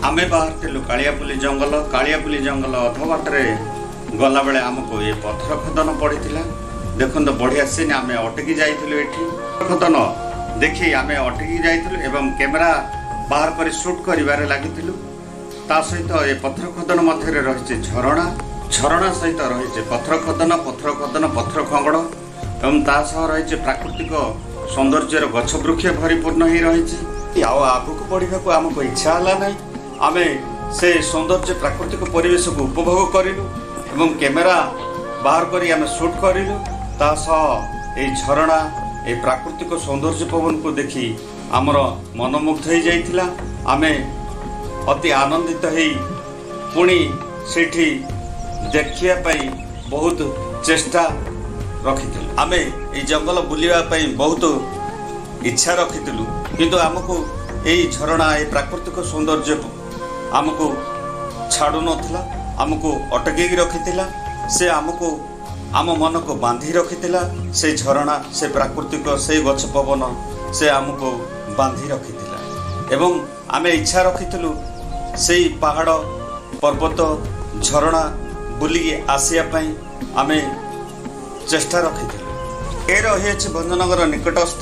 ଆମେ ବାହାରିଥିଲୁ କାଳିଆପୁଲି ଜଙ୍ଗଲ। କାଳିଆପୁଲି ଜଙ୍ଗଲ ଅଧ ବାଟରେ ଗଲାବେଳେ ଆମକୁ ଏ ପଥର ଖଦନ ପଡ଼ିଥିଲା। ଦେଖନ୍ତୁ, ବଢ଼ିଆ ସିନ୍। ଆମେ ଅଟକି ଯାଇଥିଲୁ ଏଠି। ଖଦନ ଦେଖି ଆମେ ଅଟକି ଯାଇଥିଲୁ ଏବଂ କ୍ୟାମେରା ବାହାର କରି ସୁଟ୍ କରିବାରେ ଲାଗିଥିଲୁ। ତା ସହିତ ଏ ପଥର ଖଦନ ମଧ୍ୟରେ ରହିଛି ଝରଣା, ଝରଣା ସହିତ ରହିଛି ପଥର ଖଦନ, ପଥର ଖଦନ, ପଥର ଖଙ୍ଗଡ଼ ଏବଂ ତା ସହ ରହିଛି ପ୍ରାକୃତିକ ସୌନ୍ଦର୍ଯ୍ୟର ଗଛ ବୃକ୍ଷ ପରିପୂର୍ଣ୍ଣ ହେଇ ରହିଛି। ଆଉ ଆଗକୁ ବଢ଼ିବାକୁ ଆମକୁ ଇଚ୍ଛା ହେଲା ନାହିଁ। ଆମେ ସେ ସୌନ୍ଦର୍ଯ୍ୟ ପ୍ରାକୃତିକ ପରିବେଶକୁ ଉପଭୋଗ କରିଲୁ ଏବଂ କ୍ୟାମେରା ବାହାର କରି ଆମେ ସୁଟ୍ କରିଲୁ। ତା ସହ ଏଇ ଝରଣା, ଏଇ ପ୍ରାକୃତିକ ସୌନ୍ଦର୍ଯ୍ୟ ପବନକୁ ଦେଖି ଆମର ମନମୁଗ୍ଧ ହେଇଯାଇଥିଲା। ଆମେ ଅତି ଆନନ୍ଦିତ ହେଇ ପୁଣି ସେଇଠି ଦେଖିବା ପାଇଁ ବହୁତ ଚେଷ୍ଟା ରଖିଥିଲୁ। ଆମେ ଏଇ ଜଙ୍ଗଲ ବୁଲିବା ପାଇଁ ବହୁତ ଇଚ୍ଛା ରଖିଥିଲୁ, କିନ୍ତୁ ଆମକୁ ଏଇ ଝରଣା, ଏ ପ୍ରାକୃତିକ ସୌନ୍ଦର୍ଯ୍ୟ ଆମକୁ ଛାଡ଼ୁନଥିଲା, ଆମକୁ ଅଟକେଇକି ରଖିଥିଲା। ସେ ଆମକୁ, ଆମ ମନକୁ ବାନ୍ଧି ରଖିଥିଲା। ସେଇ ଝରଣା, ସେ ପ୍ରାକୃତିକ, ସେଇ ଗଛ ପବନ, ସେ ଆମକୁ ବାନ୍ଧି ରଖିଥିଲା ଏବଂ ଆମେ ଇଚ୍ଛା ରଖିଥିଲୁ ସେଇ ପାହାଡ଼, ପର୍ବତ, ଝରଣା ବୁଲିକି ଆସିବା ପାଇଁ ଆମେ ଚେଷ୍ଟା ରଖିଥିଲୁ। ଏ ରହିଅଛି ଭଞ୍ଜନଗର ନିକଟସ୍ଥ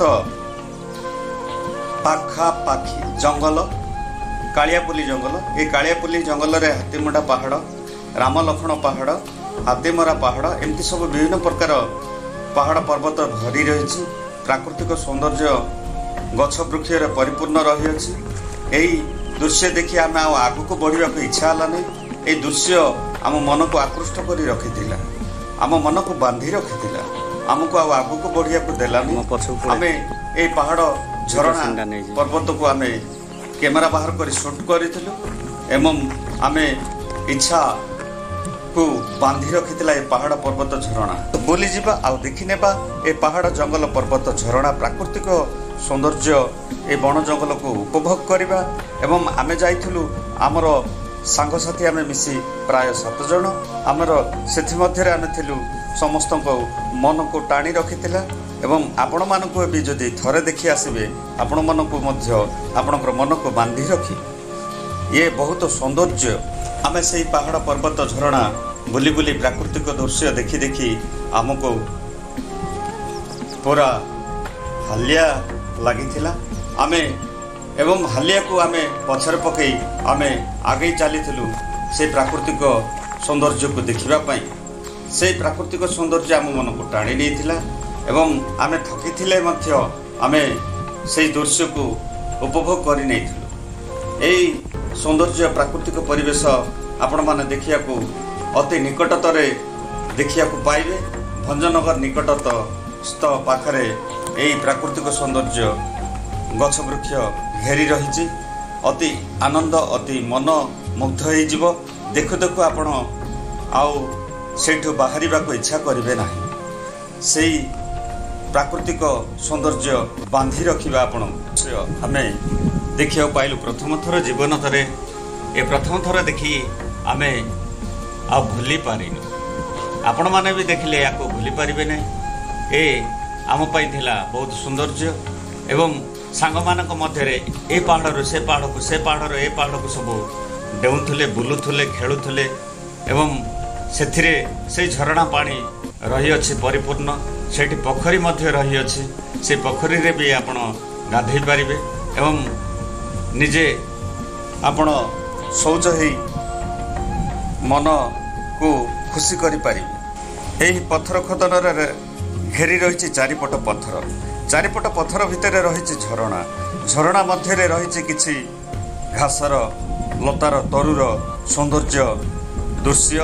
ପାଖାପାଖି ଜଙ୍ଗଲ, କାଳିଆପୁଲି ଜଙ୍ଗଲ। ଏ କାଳିଆପୁଲି ଜଙ୍ଗଲରେ ହାତୀମୁଣ୍ଡା ପାହାଡ଼, ରାମ ଲକ୍ଷ୍ମଣ ପାହାଡ଼, ହାତୀମରା ପାହାଡ଼, ଏମିତି ସବୁ ବିଭିନ୍ନ ପ୍ରକାର ପାହାଡ଼ ପର୍ବତ ଭରି ରହିଛି। ପ୍ରାକୃତିକ ସୌନ୍ଦର୍ଯ୍ୟ ଗଛ ବୃକ୍ଷରେ ପରିପୂର୍ଣ୍ଣ ରହିଅଛି। ଏହି ଦୃଶ୍ୟ ଦେଖି ଆମେ ଆଉ ଆଗକୁ ବଢ଼ିବାକୁ ଇଚ୍ଛା ହେଲା ନାହିଁ। ଏହି ଦୃଶ୍ୟ ଆମ ମନକୁ ଆକୃଷ୍ଟ କରି ରଖିଥିଲା, ଆମ ମନକୁ ବାନ୍ଧି ରଖିଥିଲା, ଆମକୁ ଆଉ ଆଗକୁ ବଢ଼ିବାକୁ ଦେଲାନି। ମୋ ପଛକୁ ପଳେଇ ଆମେ ଏଇ ପାହାଡ଼, ଝରଣା, ସିନ୍‌ଟା ନେଇଯିବି। ପର୍ବତକୁ ଆମେ କ୍ୟାମେରା ବାହାର କରି ସୁଟ୍ କରିଥିଲୁ ଏବଂ ଆମେ ଇଚ୍ଛାକୁ ବାନ୍ଧି ରଖିଥିଲା ଏ ପାହାଡ଼, ପର୍ବତ, ଝରଣା। ବୁଲିଯିବା ଆଉ ଦେଖିନେବା ଏ ପାହାଡ଼, ଜଙ୍ଗଲ, ପର୍ବତ, ଝରଣା, ପ୍ରାକୃତିକ ସୌନ୍ଦର୍ଯ୍ୟ, ଏ ବଣ ଜଙ୍ଗଲକୁ ଉପଭୋଗ କରିବା। ଏବଂ ଆମେ ଯାଇଥିଲୁ ଆମର ସାଙ୍ଗସାଥି, ଆମେ ମିଶି ପ୍ରାୟ 7 ଜଣ ଆମର ସେଥିମଧ୍ୟରେ ଆମେ ଥିଲୁ। ସମସ୍ତଙ୍କ ମନକୁ ଟାଣି ରଖିଥିଲା ଏବଂ ଆପଣମାନଙ୍କୁ ବି ଯଦି ଥରେ ଦେଖି ଆସିବେ, ଆପଣମାନଙ୍କୁ ମଧ୍ୟ ଆପଣଙ୍କର ମନକୁ ବାନ୍ଧି ରଖି ଇଏ ବହୁତ ସୌନ୍ଦର୍ଯ୍ୟ। ଆମେ ସେଇ ପାହାଡ଼, ପର୍ବତ, ଝରଣା ବୁଲି ବୁଲି, ପ୍ରାକୃତିକ ଦୃଶ୍ୟ ଦେଖି ଦେଖି ଆମକୁ ପୁରା ହାଲିଆ ଲାଗିଥିଲା। ଆମେ ଏବଂ ହାଲିଆକୁ ଆମେ ପଛରେ ପକାଇ ଆମେ ଆଗେଇ ଚାଲିଥିଲୁ ସେଇ ପ୍ରାକୃତିକ ସୌନ୍ଦର୍ଯ୍ୟକୁ ଦେଖିବା ପାଇଁ। ସେଇ ପ୍ରାକୃତିକ ସୌନ୍ଦର୍ଯ୍ୟ ଆମ ମନକୁ ଟାଣି ନେଇଥିଲା ଏବଂ ଆମେ ଥକିଥିଲେ ମଧ୍ୟ ଆମେ ସେଇ ଦୃଶ୍ୟକୁ ଉପଭୋଗ କରି ନେଇଥିଲୁ। ଏଇ ସୌନ୍ଦର୍ଯ୍ୟ ପ୍ରାକୃତିକ ପରିବେଶ ଆପଣମାନେ ଦେଖିବାକୁ ଅତି ନିକଟତରେ ଦେଖିବାକୁ ପାଇବେ। ଭଞ୍ଜନଗର ନିକଟସ୍ଥ ପାଖରେ ଏଇ ପ୍ରାକୃତିକ ସୌନ୍ଦର୍ଯ୍ୟ ଗଛ ବୃକ୍ଷ ଘେରି ରହିଛି। ଅତି ଆନନ୍ଦ, ଅତି ମନ ମୁଗ୍ଧ ହେଇଯିବ। ଦେଖୁ ଦେଖୁ ଆପଣ ଆଉ ସେଇଠୁ ବାହାରିବାକୁ ଇଚ୍ଛା କରିବେ ନାହିଁ। ସେଇ ପ୍ରାକୃତିକ ସୌନ୍ଦର୍ଯ୍ୟ ବାନ୍ଧି ରଖିବା ଆପଣ। ଆମେ ଦେଖିବାକୁ ପାଇଲୁ ପ୍ରଥମ ଥର ଜୀବନରେ। ଏ ପ୍ରଥମ ଥର ଦେଖି ଆମେ ଆଉ ଭୁଲି ପାରିନୁ। ଆପଣମାନେ ବି ଦେଖିଲେ ୟାକୁ ଭୁଲି ପାରିବେ ନାହିଁ। ଏ ଆମ ପାଇଁ ଥିଲା ବହୁତ ସୌନ୍ଦର୍ଯ୍ୟ ଏବଂ ସାଙ୍ଗମାନଙ୍କ ମଧ୍ୟରେ ଏ ପାହାଡ଼ରୁ ସେ ପାହାଡ଼କୁ, ସେ ପାହାଡ଼ରୁ ଏ ପାହାଡ଼କୁ ସବୁ ଡେଉଁଥିଲେ, ବୁଲୁଥିଲେ, ଖେଳୁଥିଲେ ଏବଂ ସେଥିରେ ସେଇ ଝରଣା ପାଣି ରହିଅଛି ପରିପୂର୍ଣ୍ଣ। ସେଇଠି ପୋଖରୀ ମଧ୍ୟ ରହିଅଛି। ସେ ପୋଖରୀରେ ବି ଆପଣ ଗାଧୋଇ ପାରିବେ ଏବଂ ନିଜେ ଆପଣ ଶୌଚ ହେଇ ମନକୁ ଖୁସି କରିପାରିବେ। ଏହି ପଥର ଖଦନରେ ଘେରି ରହିଛି ଚାରିପଟ ପଥର। ଚାରିପଟ ପଥର ଭିତରେ ରହିଛି ଝରଣା। ଝରଣା ମଧ୍ୟରେ ରହିଛି କିଛି ଘାସର, ଲତାର, ତରୁର ସୌନ୍ଦର୍ଯ୍ୟ ଦୃଶ୍ୟ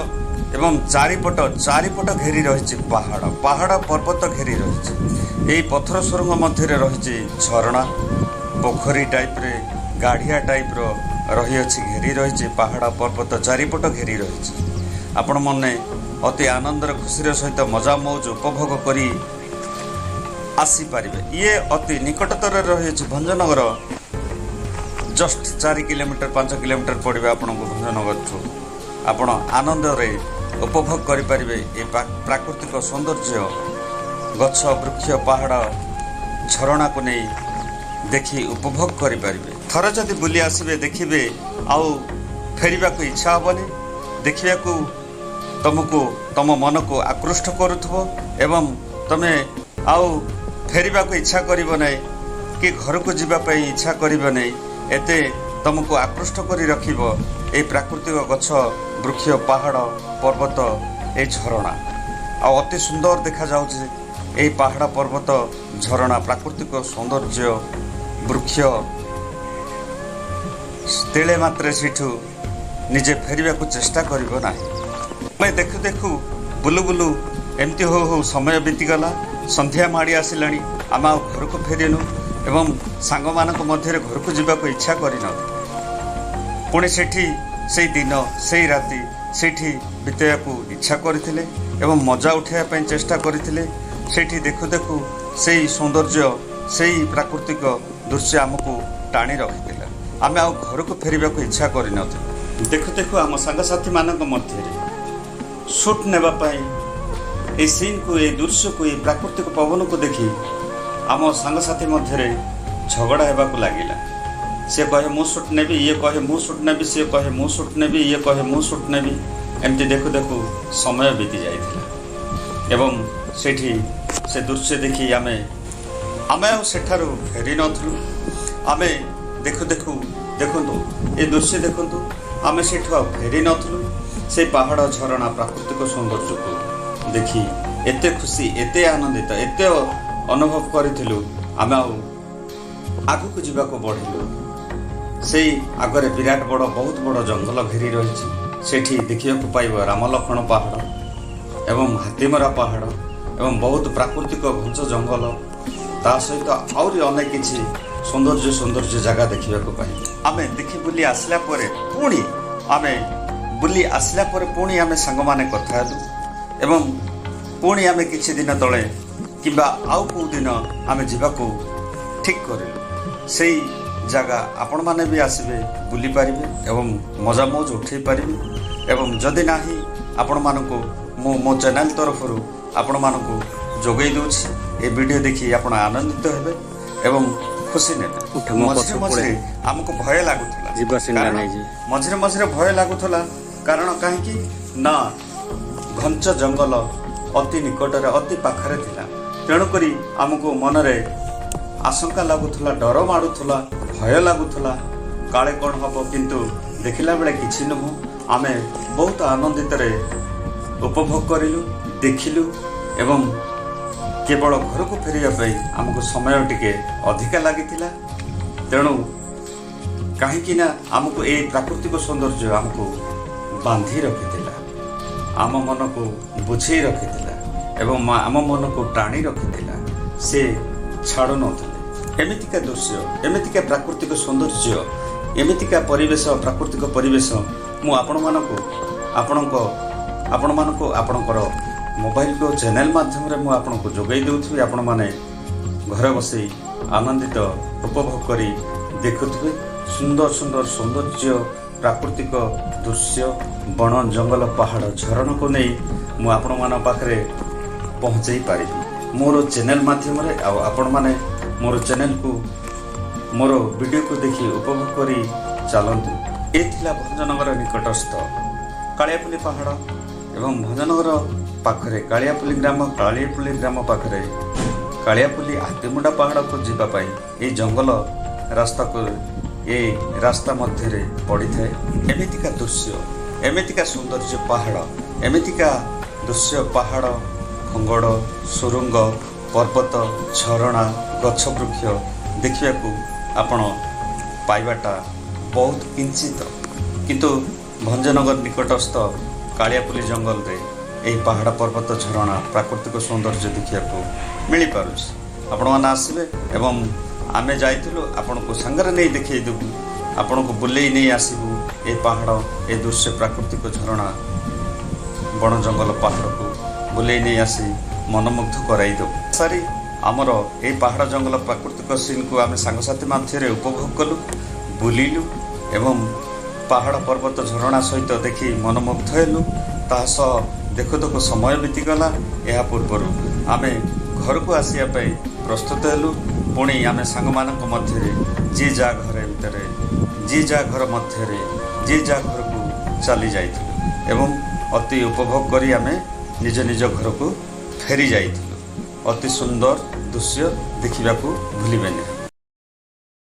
ଏବଂ ଚାରିପଟ ଚାରିପଟ ଘେରି ରହିଛି ପାହାଡ଼, ପାହାଡ଼ ପର୍ବତ ଘେରି ରହିଛି। ଏହି ପଥର ସୁରଙ୍ଗ ମଧ୍ୟରେ ରହିଛି ଝରଣା, ପୋଖରୀ ଟାଇପ୍ରେ, ଗାଡ଼ିଆ ଟାଇପ୍ର ରହିଅଛି, ଘେରି ରହିଛି। ପାହାଡ଼ ପର୍ବତ ଚାରିପଟ ଘେରି ରହିଛି। ଆପଣମାନେ ଅତି ଆନନ୍ଦର ଖୁସିର ସହିତ ମଜା ମଉଜ ଉପଭୋଗ କରି ଆସିପାରିବେ। ଇଏ ଅତି ନିକଟତରରେ ରହିଅଛି ଭଞ୍ଜନଗର, ଜଷ୍ଟ 4 କିଲୋମିଟର, 5 କିଲୋମିଟର ପଡ଼ିବ ଆପଣଙ୍କୁ ଭଞ୍ଜନଗରଠୁ। ଆପଣ ଆନନ୍ଦରେ ଉପଭୋଗ କରିପାରିବେ ଏ ପ୍ରାକୃତିକ ସୌନ୍ଦର୍ଯ୍ୟ, ଗଛ ବୃକ୍ଷ, ପାହାଡ଼, ଝରଣାକୁ ନେଇ ଦେଖି ଉପଭୋଗ କରିପାରିବେ। ଥରେ ଯଦି ବୁଲି ଆସିବେ, ଦେଖିବେ, ଆଉ ଫେରିବାକୁ ଇଚ୍ଛା ହେବନି। ଦେଖିବାକୁ ତୁମକୁ, ତୁମ ମନକୁ ଆକୃଷ୍ଟ କରୁଥିବ ଏବଂ ତୁମେ ଆଉ ଫେରିବାକୁ ଇଚ୍ଛା କରିବ ନାହିଁ କି ଘରକୁ ଯିବା ପାଇଁ ଇଚ୍ଛା କରିବ ନାହିଁ। ଏତେ ତୁମକୁ ଆକୃଷ୍ଟ କରି ରଖିବ ଏଇ ପ୍ରାକୃତିକ ଗଛ, ବୃକ୍ଷ, ପାହାଡ଼, ପର୍ବତ, ଏଇ ଝରଣା। ଆଉ ଅତି ସୁନ୍ଦର ଦେଖାଯାଉଛି ଏଇ ପାହାଡ଼, ପର୍ବତ, ଝରଣା, ପ୍ରାକୃତିକ ସୌନ୍ଦର୍ଯ୍ୟ, ବୃକ୍ଷ। ତିଳେ ମାତ୍ରେ ସେଇଠୁ ନିଜେ ଫେରିବାକୁ ଚେଷ୍ଟା କରିବ ନାହିଁ। ଆମେ ଦେଖୁ ଦେଖୁ, ବୁଲୁ ବୁଲୁ, ଏମିତି ହଉ ହଉ ସମୟ ବିତିଗଲା। ସନ୍ଧ୍ୟା ମାଡ଼ି ଆସିଲାଣି। ଆମେ ଆଉ ଘରକୁ ଫେରିନୁ ଏବଂ ସାଙ୍ଗମାନଙ୍କ ମଧ୍ୟରେ ଘରକୁ ଯିବାକୁ ଇଚ୍ଛା କରିନଥିଲୁ। ପୁଣି ସେଠି ସେଇ ଦିନ, ସେଇ ରାତି ସେଇଠି ବିତେଇବାକୁ ଇଚ୍ଛା କରିଥିଲେ ଏବଂ ମଜା ଉଠାଇବା ପାଇଁ ଚେଷ୍ଟା କରିଥିଲେ। ସେଇଠି ଦେଖୁ ଦେଖୁ ସେଇ ସୌନ୍ଦର୍ଯ୍ୟ, ସେଇ ପ୍ରାକୃତିକ ଦୃଶ୍ୟ ଆମକୁ ଟାଣି ରଖିଥିଲା। ଆମେ ଆଉ ଘରକୁ ଫେରିବାକୁ ଇଚ୍ଛା କରିନଥିଲୁ। ଦେଖୁ ଦେଖୁ ଆମ ସାଙ୍ଗସାଥିମାନଙ୍କ ମଧ୍ୟରେ ସୁଟ୍ ନେବା ପାଇଁ ଏଇ ସିନ୍କୁ, ଏଇ ଦୃଶ୍ୟକୁ, ଏଇ ପ୍ରାକୃତିକ ପବନକୁ ଦେଖି ଆମ ସାଙ୍ଗସାଥି ମଧ୍ୟରେ ଝଗଡ଼ା ହେବାକୁ ଲାଗିଲା। ସେ କହେ ମୁଁ ସୁଟ୍ ନେବି, ଇଏ କହେ ମୁଁ ସୁଟ୍ ନେବି, ସିଏ କହେ ମୁଁ ସୁଟ୍ ନେବି, ଇଏ କହେ ମୁଁ ସୁଟ୍ ନେବି। ଏମିତି ଦେଖୁ ଦେଖୁ ସମୟ ବିତି ଯାଇଥିଲା ଏବଂ ସେଇଠି ସେ ଦୃଶ୍ୟ ଦେଖି ଆମେ ଆଉ ସେଠାରୁ ଫେରି ନଥିଲୁ। ଆମେ ଦେଖୁ ଦେଖୁ, ଦେଖନ୍ତୁ, ଏ ଦୃଶ୍ୟ ଦେଖନ୍ତୁ, ଆମେ ସେଠୁ ଆଉ ଫେରି ନଥିଲୁ। ସେଇ ପାହାଡ଼, ଝରଣା, ପ୍ରାକୃତିକ ସୌନ୍ଦର୍ଯ୍ୟକୁ ଦେଖି ଏତେ ଖୁସି, ଏତେ ଆନନ୍ଦିତ, ଏତେ ଅନୁଭବ କରିଥିଲୁ, ଆମେ ଆଉ ଆଗକୁ ଯିବାକୁ ବଢ଼ିଲୁ। ସେଇ ଆଗରେ ବିରାଟ ବଡ଼, ବହୁତ ବଡ଼ ଜଙ୍ଗଲ ଘେରି ରହିଛି। ସେଠି ଦେଖିବାକୁ ପାଇବ ରାମ ଲକ୍ଷ୍ମଣ ପାହାଡ଼ ଏବଂ ହାତୀମରା ପାହାଡ଼ ଏବଂ ବହୁତ ପ୍ରାକୃତିକ ଘଞ୍ଚ ଜଙ୍ଗଲ। ତା ସହିତ ଆହୁରି ଅନେକ କିଛି ସୌନ୍ଦର୍ଯ୍ୟ ସୌନ୍ଦର୍ଯ୍ୟ ଜାଗା ଦେଖିବାକୁ ପାଇବୁ। ଆମେ ଦେଖି ବୁଲି ଆସିଲା ପରେ, ପୁଣି ଆମେ ବୁଲି ଆସିଲା ପରେ ପୁଣି ଆମେ ସାଙ୍ଗମାନେ କଥା ହେଲୁ ଏବଂ ପୁଣି ଆମେ କିଛି ଦିନ ତଳେ କିମ୍ବା ଆଉ କେଉଁ ଦିନ ଆମେ ଯିବାକୁ ଠିକ୍ କରିଲୁ। ସେଇ ଜାଗା ଆପଣମାନେ ବି ଆସିବେ, ବୁଲିପାରିବେ ଏବଂ ମଜାମୌଜ ଉଠାଇ ପାରିବେ। ଏବଂ ଯଦି ନାହିଁ, ଆପଣମାନଙ୍କୁ ମୁଁ ମୋ ଚ୍ୟାନେଲ୍ ତରଫରୁ ଆପଣମାନଙ୍କୁ ଯୋଗାଇ ଦେଉଛି। ଏ ଭିଡ଼ିଓ ଦେଖି ଆପଣ ଆନନ୍ଦିତ ହେବେ ଏବଂ ଖୁସି ନେବେ। ଉଠ, ମୋ ମଝିରେ ପଛକୁ ମଝିରେ ପଳେଇ। ଆମକୁ ଭୟ ଲାଗୁଥିଲା। ଯିବା ସିନା କାରଣ ନେଇଛି। ମଝିରେ ମଝିରେ ଭୟ ଲାଗୁଥିଲା, କାରଣ କାହିଁକି ନା ଘଞ୍ଚ ଜଙ୍ଗଲ ଅତି ନିକଟରେ, ଅତି ପାଖରେ ଥିଲା। ତେଣୁକରି ଆମକୁ ମନରେ ଆଶଙ୍କା ଲାଗୁଥିଲା, ଡର ମାଡ଼ୁଥିଲା, ଭୟ ଲାଗୁଥିଲା, କାଳେ କ'ଣ ହବ। କିନ୍ତୁ ଦେଖିଲା ବେଳେ କିଛି ନୁହଁ। ଆମେ ବହୁତ ଆନନ୍ଦିତରେ ଉପଭୋଗ କରିଲୁ, ଦେଖିଲୁ ଏବଂ କେବଳ ଘରକୁ ଫେରିବା ପାଇଁ ଆମକୁ ସମୟ ଟିକେ ଅଧିକା ଲାଗିଥିଲା। ତେଣୁ କାହିଁକି ନା ଆମକୁ ଏଇ ପ୍ରାକୃତିକ ସୌନ୍ଦର୍ଯ୍ୟ ଆମକୁ ବାନ୍ଧି ରଖିଥିଲା, ଆମ ମନକୁ ବୁଝେଇ ରଖିଥିଲା ଏବଂ ଆମ ମନକୁ ଟାଣି ରଖିଥିଲା। ସେ ଛାଡ଼ୁନଥିଲେ। ଏମିତିକା ଦୃଶ୍ୟ, ଏମିତିକା ପ୍ରାକୃତିକ ସୌନ୍ଦର୍ଯ୍ୟ, ଏମିତିକା ପରିବେଶ, ପ୍ରାକୃତିକ ପରିବେଶ ମୁଁ ଆପଣମାନଙ୍କୁ ଆପଣଙ୍କର ମୋବାଇଲକୁ ଚ୍ୟାନେଲ ମାଧ୍ୟମରେ ମୁଁ ଆପଣଙ୍କୁ ଯୋଗାଇ ଦେଉଥିବି। ଆପଣମାନେ ଘରେ ବସି ଆନନ୍ଦିତ ଉପଭୋଗ କରି ଦେଖୁଥିବେ ସୁନ୍ଦର ସୁନ୍ଦର ସୌନ୍ଦର୍ଯ୍ୟ, ପ୍ରାକୃତିକ ଦୃଶ୍ୟ, ବଣ, ଜଙ୍ଗଲ, ପାହାଡ଼, ଝରଣାକୁ ନେଇ ମୁଁ ଆପଣମାନଙ୍କ ପାଖରେ ପହଞ୍ଚାଇ ପାରିବି ମୋର ଚ୍ୟାନେଲ ମାଧ୍ୟମରେ। ଆଉ ଆପଣମାନେ ମୋର ଚ୍ୟାନେଲକୁ, ମୋର ଭିଡ଼ିଓକୁ ଦେଖି ଉପଭୋଗ କରି ଚାଲନ୍ତୁ। ଏ ଥିଲା ଭଞ୍ଜନଗର ନିକଟସ୍ଥ କାଳିଆପୁଲି ପାହାଡ଼ ଏବଂ ଭଞ୍ଜନଗର ପାଖରେ କାଳିଆପୁଲି ଗ୍ରାମ। କାଳିଆପୁଲି ଗ୍ରାମ ପାଖରେ କାଳିଆପୁଲି ହାତୀମୁଣ୍ଡା ପାହାଡ଼କୁ ଯିବା ପାଇଁ ଏଇ ଜଙ୍ଗଲ ରାସ୍ତାକୁ, ଏ ରାସ୍ତା ମଧ୍ୟରେ ପଡ଼ିଥାଏ। ଏମିତିକା ଦୃଶ୍ୟ, ଏମିତିକା ସୌନ୍ଦର୍ଯ୍ୟ ପାହାଡ଼, ଏମିତିକା ଦୃଶ୍ୟ, ପାହାଡ଼, ଖଙ୍ଗଡ଼, ସୁରୁଙ୍ଗ, ପର୍ବତ, ଝରଣା, ଗଛ, ବୃକ୍ଷ ଦେଖିବାକୁ ଆପଣ ପାଇବାଟା ବହୁତ କିଞ୍ଚିତ। କିନ୍ତୁ ଭଞ୍ଜନଗର ନିକଟସ୍ଥ କାଳିଆପୁଲି ଜଙ୍ଗଲରେ ଏହି ପାହାଡ଼, ପର୍ବତ, ଝରଣା, ପ୍ରାକୃତିକ ସୌନ୍ଦର୍ଯ୍ୟ ଦେଖିବାକୁ ମିଳିପାରୁଛି। ଆପଣମାନେ ଆସିବେ ଏବଂ ଆମେ ଯାଇଥିଲୁ, ଆପଣଙ୍କୁ ସାଙ୍ଗରେ ନେଇ ଦେଖେଇ ଦେବୁ, ଆପଣଙ୍କୁ ବୁଲେଇ ନେଇ ଆସିବୁ। ଏ ପାହାଡ଼, ଏ ଦୃଶ୍ୟ, ପ୍ରାକୃତିକ ଝରଣା, ବଣ, ଜଙ୍ଗଲ, ପାହାଡ଼କୁ ବୁଲେଇ ନେଇ ଆସି ମନମୁଗ୍ଧ କରାଇଦେବୁ। ସାରି ଆମର ଏଇ ପାହାଡ଼, ଜଙ୍ଗଲ, ପ୍ରାକୃତିକ ସିନ୍କୁ ଆମେ ସାଙ୍ଗସାଥି ମଧ୍ୟରେ ଉପଭୋଗ କଲୁ, ବୁଲିଲୁ ଏବଂ ପାହାଡ଼, ପର୍ବତ, ଝରଣା ସହିତ ଦେଖି ମନମୁଗ୍ଧ ହେଲୁ। ତା ସହ ଦେଖୁ ଦେଖୁ ସମୟ ବିତିଗଲା। ଏହା ପୂର୍ବରୁ ଆମେ ଘରକୁ ଆସିବା ପାଇଁ ପ୍ରସ୍ତୁତ ହେଲୁ। ପୁଣି ଆମେ ସାଙ୍ଗମାନଙ୍କ ମଧ୍ୟରେ ଯିଏ ଯାହା ଘରେ ଭିତରେ, ଯିଏ ଯାହା ଘର ମଧ୍ୟରେ, ଯିଏ ଯାହା ଘରକୁ ଚାଲି ଯାଇଥିଲୁ ଏବଂ ଅତି ଉପଭୋଗ କରି ଆମେ ନିଜ ନିଜ ଘରକୁ ଫେରି ଯାଇଥିଲୁ। ଅତି ସୁନ୍ଦର ଦୃଶ୍ୟ ଦେଖିବାକୁ ଭୁଲିବେନି।